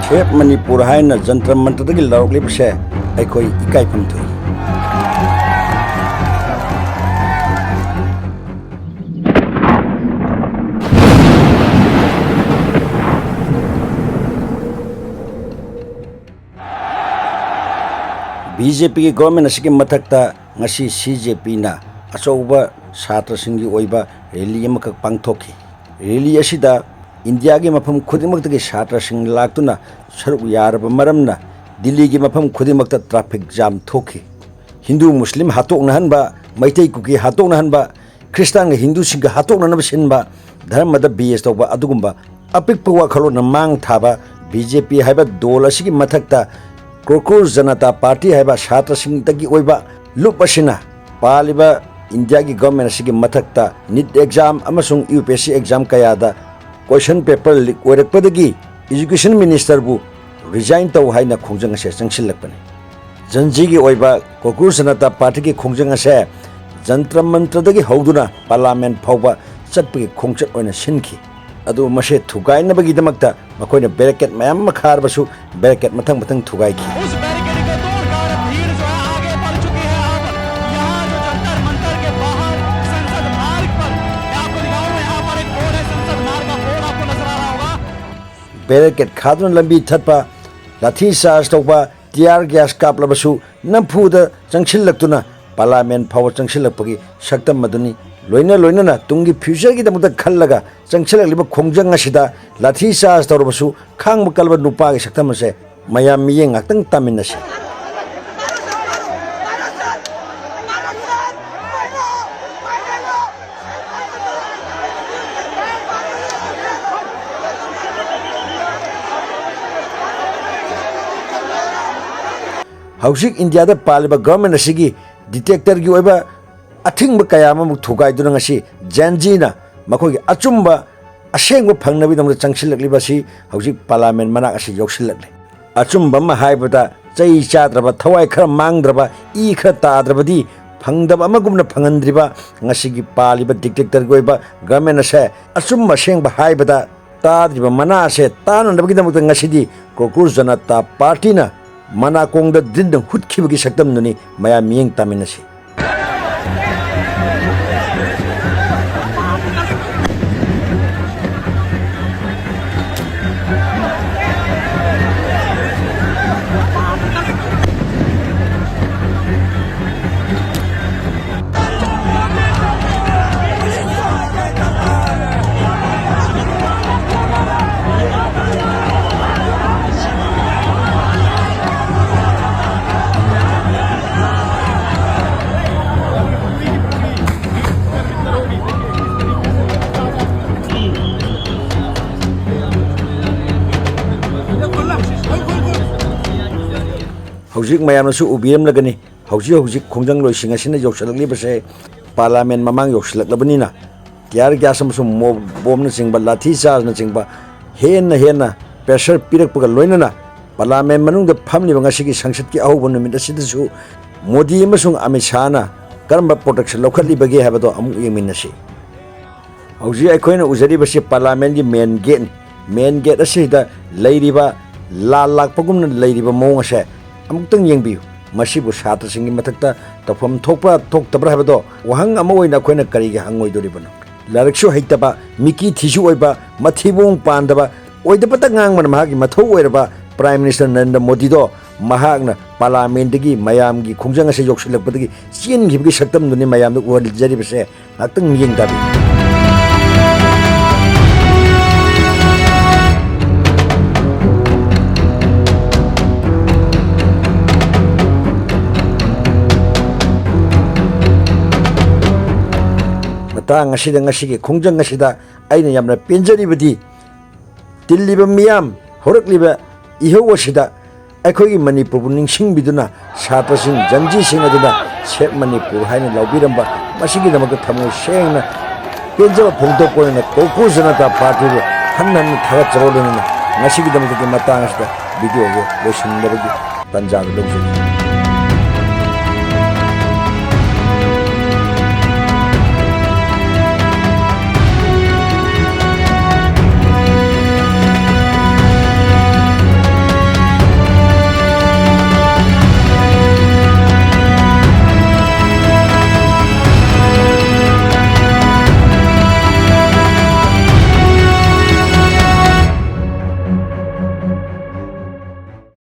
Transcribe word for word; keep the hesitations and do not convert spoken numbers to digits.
Save Manipur ꯍꯥꯏꯅ ꯖꯟꯇ꯭ꯔ ꯃꯟꯇ꯭ꯔꯗꯒꯤ ꯂꯥꯎꯔꯛꯂꯤꯕꯁꯦ ꯑꯩꯈꯣꯏ ꯏꯀꯥꯏꯐꯝ ꯊꯣꯛꯏ꯫ ꯕꯤ ꯖꯦ ꯄꯤꯒꯤ ꯒꯣꯔꯃꯦꯟ ꯑꯁꯤꯒꯤ ꯃꯊꯛꯇ ꯉꯁꯤ ꯁꯤ ꯖꯦ ꯄꯤꯅ ꯑꯆꯧꯕ ꯁꯥꯇ꯭ꯔꯁꯤꯡꯒꯤ ꯑꯣꯏꯕ ꯔꯦꯂꯤ ꯑꯃꯈꯛ ꯄꯥꯡꯊꯣꯛꯈꯤ꯫ ꯔꯦꯂꯤ ꯑꯁꯤꯗ ꯏꯟꯗꯤꯌꯥꯒꯤ ꯃꯐꯝ ꯈꯨꯗꯤꯡꯃꯛꯇꯒꯤ ꯁꯥꯇ꯭ꯔꯁꯤꯡ ꯂꯥꯛꯇꯨꯅ ꯁꯔꯨꯛ ꯌꯥꯔꯕ ꯃꯔꯝꯅ ꯗꯤꯜꯂꯤꯒꯤ ꯃꯐꯝ ꯈꯨꯗꯤꯡꯃꯛꯇ ꯇ꯭ꯔꯥꯐꯤꯛ ꯖꯥꯝ ꯊꯣꯛꯈꯤ꯫ ꯍꯤꯟꯗꯨ ꯃꯨꯁꯂꯤꯝ ꯍꯥꯠꯇꯣꯛꯅꯍꯟꯕ, ꯃꯩꯇꯩ ꯀꯨꯀꯤ ꯍꯥꯠꯇꯣꯛꯅꯍꯟꯕ, ꯈ꯭ꯔꯤꯁꯇꯥꯟꯒ ꯍꯤꯟꯗꯨꯁꯤꯡꯒ ꯍꯥꯠꯇꯣꯛꯅꯅꯕ ꯁꯤꯟꯕ, ꯙꯔꯃꯗ ꯕꯦꯁ ꯇꯧꯕ ꯑꯗꯨꯒꯨꯝꯕ ꯑꯄꯤꯛꯄ ꯋꯥꯈꯜꯂꯣꯟꯅ ꯃꯥꯡ ꯊꯥꯕ ꯕꯤ ꯖꯦ ꯄꯤ ꯍꯥꯏꯕ ꯗꯣꯜ ꯑꯁꯤꯒꯤ ꯃꯊꯛꯇ ꯀ꯭ꯔꯣꯀꯨꯔ ꯖꯅꯇꯥ ꯄꯥꯔꯇꯤ ꯍꯥꯏꯕ ꯁꯥꯇ꯭ꯔꯁꯤꯡꯗꯒꯤ ꯑꯣꯏꯕ ꯂꯨꯞ ꯑꯁꯤꯅ ꯄꯥꯜꯂꯤꯕ ꯏꯟꯗꯤꯌꯥꯒꯤ ꯒꯚꯔꯟꯃꯦꯟꯠ ꯑꯁꯤꯒꯤ ꯃꯊꯛꯇ ꯅꯤꯠ ꯑꯦꯛꯖꯥꯝ ꯑꯃꯁꯨꯡ U P S C exam ꯀꯌꯥꯗ ꯀꯣꯏꯁꯟ ꯄꯦꯄꯔ ꯂꯤꯛ ꯑꯣꯏꯔꯛꯄꯗꯒꯤ ꯏꯖꯨꯀꯦꯁꯟ ꯃꯤꯅꯤꯁꯇꯔꯕꯨ ꯔꯤꯖꯥꯏꯟ ꯇꯧ ꯍꯥꯏꯅ ꯈꯣꯡꯖꯪ ꯑꯁꯦ ꯆꯪꯁꯤꯜꯂꯛꯄꯅꯤ꯫ ꯖꯟꯖꯤꯒꯤ ꯑꯣꯏꯕ ꯀ꯭ꯔꯣꯀꯨꯔ ꯖꯅꯇꯥ ꯄꯥꯔꯇꯤꯒꯤ ꯈꯣꯡꯖꯪ ꯑꯁꯦ ꯖꯟꯇ꯭ꯔ ꯃꯟꯇ꯭ꯔꯗꯒꯤ ꯍꯧꯗꯨꯅ ꯄꯥꯔꯂꯥꯃꯦꯟꯠ ꯐꯥꯎꯕ ꯆꯠꯄꯒꯤ ꯈꯣꯡꯆꯠ ꯑꯣꯏꯅ ꯁꯤꯟꯈꯤ꯫ ꯑꯗꯨꯕꯨ ꯃꯁꯦ ꯊꯨꯒꯥꯏꯅꯕꯒꯤꯗꯃꯛꯇ ꯃꯈꯣꯏꯅ ꯕꯦꯔꯤꯀꯦꯗ ꯃꯌꯥꯝ ꯑꯃ ꯈꯥꯔꯕꯁꯨ ꯕꯦꯔꯤꯀꯦꯗ ꯃꯊꯪ ꯃꯊꯪ ꯊꯨꯒꯥꯏꯈꯤ꯫ उस बैरिकेड को तोड़कर अब भीड़ जो है आगे बढ़ चुकी है। अब यहाँ जो जंतर मंतर के बाहर संसद मार्ग पर, मैं आपको दिखाऊं, यहाँ पर एक बोर्ड है, संसद मार्ग का बोर्ड आपको नजर आ रहा होगा। ꯕꯦꯔꯤꯀꯦꯗ ꯈꯥꯗꯨꯅ ꯂꯝꯕꯤ ꯊꯠꯄ, ꯂꯥꯊꯤ ꯆꯥꯔꯖ ꯇꯧꯕ, ꯇꯤꯌꯥꯔ ꯒ꯭ꯌꯥꯁ ꯀꯥꯞꯂꯕꯁꯨ ꯅꯝꯐꯨꯗ ꯆꯪꯁꯤꯜꯂꯛꯇꯨꯅ ꯄꯥꯔꯂꯥꯃꯦꯟꯠ ꯐꯥꯎꯕ ꯆꯪꯁꯤꯜꯂꯛꯄꯒꯤ ꯁꯛꯇꯝ ꯑꯗꯨꯅꯤ꯫ ꯂꯣꯏꯅ ꯂꯣꯏꯅꯅ ꯇꯨꯡꯒꯤ ꯐ꯭ꯌꯨꯆꯔꯒꯤꯗꯃꯛꯇ ꯈꯜꯂꯒ ꯆꯪꯁꯤꯜꯂꯛꯂꯤꯕ ꯈꯣꯡꯖꯪ ꯑꯁꯤꯗ ꯂꯥꯊꯤ ꯆꯥꯔꯖ ꯇꯧꯔꯕꯁꯨ ꯈꯥꯡꯕ ꯀꯜꯂꯕ ꯅꯨꯄꯥꯒꯤ ꯁꯛꯇꯝ ꯑꯁꯦ ꯃꯌꯥꯝ ꯃꯤꯠꯌꯦꯡ ꯉꯥꯛꯇꯪ ꯇꯥꯃꯤꯟꯅꯁꯤ꯫ ꯍꯧꯖꯤꯛ ꯏꯟꯗꯤꯌꯥꯗ ꯄꯥꯜꯂꯤꯕ ꯒꯚꯔꯟꯃꯦꯟꯠ ꯑꯁꯤꯒꯤ ꯗꯤꯛꯇꯦꯇꯔꯒꯤ ꯑꯣꯏꯕ ꯑꯊꯤꯡꯕ ꯀꯌꯥ ꯑꯃꯃꯨꯛ ꯊꯨꯒꯥꯏꯗꯨꯅ ꯉꯁꯤ ꯖꯦꯟ ꯖꯤꯅ ꯃꯈꯣꯏꯒꯤ ꯑꯆꯨꯝꯕ ꯑꯁꯦꯡꯕ ꯐꯪꯅꯕꯒꯤꯗꯃꯛꯇ ꯆꯪꯁꯤꯜꯂꯛꯂꯤꯕ ꯑꯁꯤ ꯍꯧꯖꯤꯛ ꯄꯥꯔꯂꯥꯃꯦꯟꯠ ꯃꯅꯥꯛ ꯑꯁꯤ ꯌꯧꯁꯤꯜꯂꯛꯂꯦ꯫ ꯑꯆꯨꯝꯕ ꯑꯃ ꯍꯥꯏꯕꯗ ꯆꯩ ꯆꯥꯗ꯭ꯔꯕ, ꯊꯋꯥꯏ ꯈꯔ ꯃꯥꯡꯗ꯭ꯔꯕ, ꯏ ꯈꯔ ꯇꯥꯗ꯭ꯔꯕꯗꯤ ꯐꯪꯗꯕ ꯑꯃꯒꯨꯝꯅ ꯐꯪꯍꯟꯗ꯭ꯔꯤꯕ ꯉꯁꯤꯒꯤ ꯄꯥꯜꯂꯤꯕ ꯗꯤꯛꯇꯦꯇꯔꯒꯤ ꯑꯣꯏꯕ ꯒꯚꯔꯟꯃꯦꯟꯠ ꯑꯁꯦ ꯑꯆꯨꯝꯕ ꯑꯁꯦꯡꯕ ꯍꯥꯏꯕꯗ ꯇꯥꯗ꯭ꯔꯤꯕ ꯃꯅꯥ ꯑꯁꯦ ꯇꯥꯅꯅꯕꯒꯤꯗꯃꯛꯇ ꯉꯁꯤꯗꯤ ꯀꯣꯀ꯭ꯔꯣꯆ ꯖꯅꯇꯥ ꯄꯥꯔꯇꯤꯅ ꯃꯅꯥꯀꯣꯡꯗ ꯗ꯭ꯔꯤꯜꯅ ꯍꯨꯠꯈꯤꯕꯒꯤ ꯁꯛꯇꯝꯗꯨꯅꯤ꯫ ꯃꯌꯥꯝ ꯃꯤꯠꯌꯦꯡ ꯇꯥꯃꯤꯟꯅꯁꯤ꯫ ꯍꯧꯖꯤꯛ ꯃꯌꯥꯝꯅꯁꯨ ꯎꯕꯤꯔꯝꯂꯒꯅꯤ, ꯍꯧꯖꯤꯛ ꯍꯧꯖꯤꯛ ꯈꯣꯡꯖꯪꯂꯣꯏꯁꯤꯡ ꯑꯁꯤꯅ ꯌꯧꯁꯤꯜꯂꯛꯂꯤꯕꯁꯦ ꯄꯥꯔꯂꯥꯃꯦꯟ ꯃꯃꯥꯡ ꯌꯧꯁꯤꯜꯂꯛꯂꯕꯅꯤꯅ, tear gas ꯑꯃꯁꯨꯡ mob bombꯅꯆꯤꯡꯕ, ꯂꯥꯊꯤ ꯆꯥꯔꯖꯅꯆꯤꯡꯕ ꯍꯦꯟꯅ ꯍꯦꯟꯅ pressure ꯄꯤꯔꯛꯄꯒ ꯂꯣꯏꯅꯅ ꯄꯥꯔꯂꯥꯃꯦꯟ ꯃꯅꯨꯡꯗ ꯐꯝꯂꯤꯕ ꯉꯁꯤꯒꯤ ꯁꯪꯁꯠꯀꯤ ꯑꯍꯧꯕ ꯅꯨꯃꯤꯠ ꯑꯁꯤꯗꯁꯨ ꯃꯣꯗꯤ ꯑꯃꯁꯨꯡ ꯑꯃꯤꯠ ꯁꯥꯍꯅ ꯀꯔꯝꯕ protection ꯂꯧꯈꯠꯂꯤꯕꯒꯦ ꯍꯥꯏꯕꯗꯣ ꯑꯃꯨꯛ ꯌꯦꯡꯃꯤꯟꯅꯁꯤ꯫ ꯍꯧꯖꯤꯛ ꯑꯩꯈꯣꯏꯅ ꯎꯖꯔꯤꯕꯁꯤ ꯄꯥꯔꯂꯥꯃꯦꯟꯒꯤ main gateꯅꯤ꯫ Main gate ꯑꯁꯤꯗ ꯂꯩꯔꯤꯕ ꯂꯥꯜ ꯂꯥꯛꯄꯒꯨꯝꯅ ꯂꯩꯔꯤꯕ ꯃꯑꯣꯡ ꯑꯁꯦ ꯑꯃꯨꯛꯇꯪ ꯌꯦꯡꯕꯤꯌꯨ꯫ ꯃꯁꯤꯕꯨ ꯁꯥꯇ꯭ꯔꯁꯤꯡꯒꯤ ꯃꯊꯛꯇ ꯇꯧꯐꯝ ꯊꯣꯛꯄ꯭ꯔꯥ ꯊꯣꯛꯇꯕ꯭ꯔꯥ ꯍꯥꯏꯕꯗꯣ ꯋꯥꯍꯪ ꯑꯃ ꯑꯣꯏꯅ ꯑꯩꯈꯣꯏꯅ ꯀꯔꯤꯒꯤ ꯍꯪꯉꯣꯏꯗꯣꯔꯤꯕꯅꯣ? ꯂꯥꯏꯔꯤꯛꯁꯨ ꯍꯩꯇꯕ, ꯃꯤꯀꯤ ꯊꯤꯁꯨ ꯑꯣꯏꯕ, ꯃꯊꯤꯕꯣꯡ ꯄꯥꯟꯗꯕ, ꯑꯣꯏꯗꯕꯇ ꯉꯥꯡꯕꯅ ꯃꯍꯥꯛꯀꯤ ꯃꯊꯧ ꯑꯣꯏꯔꯕ Prime Minister ꯅꯔꯦꯟꯗ꯭ꯔ ꯃꯣꯗꯤꯗꯣ ꯃꯍꯥꯛꯅ ꯄꯥꯔꯂꯥꯃꯦꯟꯗꯒꯤ ꯃꯌꯥꯝꯒꯤ ꯈꯣꯡꯖꯪ ꯑꯁꯦ ꯌꯧꯁꯤꯜꯂꯛꯄꯗꯒꯤ ꯆꯦꯟꯈꯤꯕꯒꯤ ꯁꯛꯇꯝꯗꯨꯅꯤ ꯃꯌꯥꯝꯗ ꯎꯍꯟꯖꯔꯤꯕꯁꯦ꯫ ꯉꯥꯛꯇꯪ ꯃꯤꯠꯌꯦꯡ ꯇꯥꯕꯤꯌꯨ꯫ ꯃꯇꯥꯡ ꯑꯁꯤꯗ ꯉꯁꯤꯒꯤ ꯈꯣꯡꯖꯪ ꯑꯁꯤꯗ ꯑꯩꯅ ꯌꯥꯝꯅ ꯄꯦꯟꯖꯔꯤꯕꯗꯤ, ꯇꯤꯜꯂꯤꯕ ꯃꯤꯌꯥꯝ, ꯍꯧꯔꯛꯂꯤꯕ ꯏꯍꯧ ꯑꯁꯤꯗ ꯑꯩꯈꯣꯏꯒꯤ ꯃꯅꯤꯄꯨꯔꯕꯨ ꯅꯤꯡꯁꯤꯡꯕꯤꯗꯨꯅ ꯁꯥꯇ꯭ꯔꯁꯤꯡ, ꯖꯟꯖꯤꯁꯤꯡ ꯑꯗꯨꯅ "Save Manipur" ꯍꯥꯏꯅ ꯂꯥꯎꯕꯤꯔꯝꯕ ꯃꯁꯤꯒꯤꯗꯃꯛꯇ ꯊꯃꯣꯏ ꯁꯦꯡꯅ ꯄꯦꯟꯖꯕ ꯐꯣꯡꯗꯣꯛꯄ ꯑꯣꯏꯅ ꯀꯣꯀ꯭ꯔꯣꯆ ꯖꯅꯇꯥ ꯄꯥꯔꯇꯤꯕꯨ ꯍꯟꯅ ꯍꯟꯅ ꯊꯥꯒꯠꯆꯕ ꯂꯣꯏꯅꯅ ꯉꯁꯤꯒꯤꯗꯃꯛꯇꯗꯤ ꯃꯇꯥꯡ ꯑꯁꯤꯗ video ꯑꯁꯤ ꯂꯣꯏꯁꯤꯟꯅꯕꯒꯤ ꯇꯥꯟꯖꯥꯗꯨ ꯂꯧꯖꯒꯦ꯫